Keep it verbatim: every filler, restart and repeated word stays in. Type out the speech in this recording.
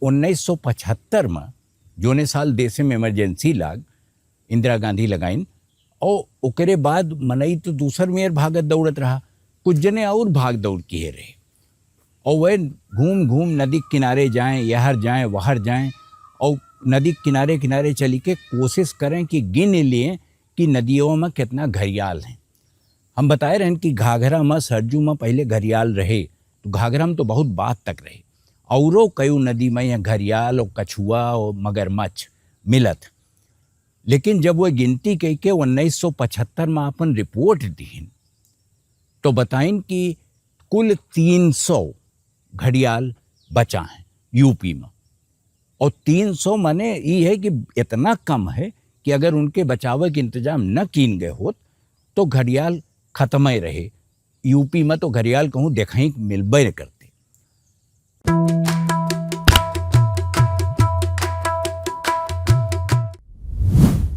उन्नीस सौ पचहत्तर में, जोने साल देश में इमरजेंसी लाग, इंदिरा गांधी लगाइन, और ओकरे बाद मनई तो दूसर मेर भागत दौड़त रहा, कुछ जने और भाग दौड़ किहे रहे। और वह घूम घूम नदी के किनारे जाएं, यहर जाएं, वहर जाएं, और नदी के किनारे किनारे चली के कोशिश करें कि गिन लिए कि नदियों में कितना घड़ियाल हैं। हम बताए रहन कि घाघरा में, सरजू में पहले घड़ियाल रहे, तो घाघरा में तो बहुत बाद तक रहे। औरो कई नदी में यह घड़ियाल और कछुआ और मगरमच्छ मिलत। लेकिन जब वह गिनती कई के उन्नीस सौ पचहत्तर में अपन रिपोर्ट दीन, तो बताइन कि कुल तीन सौ घड़ियाल बचा हैं यूपी में। और तीन सौ माने ई है कि इतना कम है कि अगर उनके बचावे के इंतजाम न कीन गए होत, तो घड़ियाल खत्म ही रहे। यूपी में तो घड़ियाल कहूँ देखाई मिलबे न करते।